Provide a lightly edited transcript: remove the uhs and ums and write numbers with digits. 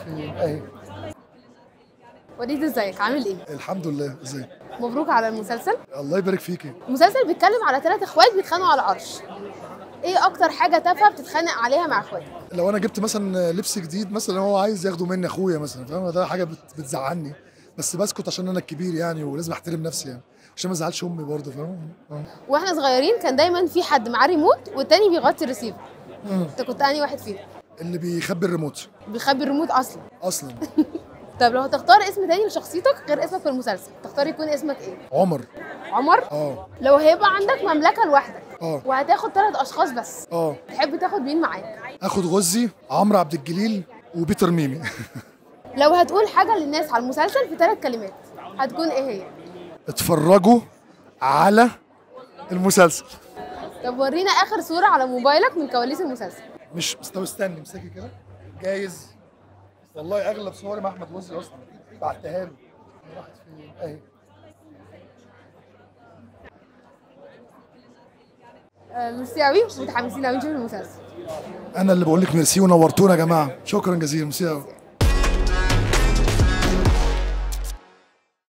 فين؟ اهي. وليد ازيك عامل ايه؟ الحمد لله. ازيك؟ مبروك على المسلسل. الله يبارك فيكي. المسلسل بيتكلم على 3 اخوات بيتخانقوا على العرش. ايه اكتر حاجة تافهة بتتخانق عليها مع اخواتك؟ لو انا جبت مثلا لبس جديد مثلا هو عايز ياخده مني اخويا مثلا، فاهم؟ ده حاجة بتزعلني، بس بسكت عشان انا الكبير يعني، ولازم احترم نفسي يعني عشان ما ازعلش امي برضه، فاهم؟ واحنا صغيرين كان دايما في حد معاه ريموت والتاني بيغطي الريسيفر. انت كنت انهي واحد فيهم؟ اللي بيخبي الريموت. بيخبي الريموت اصلا؟ اصلا. طب لو هتختار اسم تاني لشخصيتك غير اسمك في المسلسل، تختار يكون اسمك ايه؟ عمر. عمر؟ اه. لو هيبقى عندك مملكة لوحدك وهتاخد 3 اشخاص بس، تحب تاخد مين معاك؟ اخد غزي، عمرو عبد الجليل، وبيتر ميمي. لو هتقول حاجة للناس على المسلسل في 3 كلمات، هتكون ايه هي؟ اتفرجوا على المسلسل. طب ورينا اخر صوره على موبايلك من كواليس المسلسل. مش طب استني امسكي كده. جايز والله اغلب صوري مع احمد غزي اصلا بعتها له. راحت فين؟ اهي. ميرسي قوي، متحمسين قوي نشوف المسلسل. انا اللي بقول لك ميرسي ونورتونا يا جماعة، شكرا جزيلا، ميرسي قوي.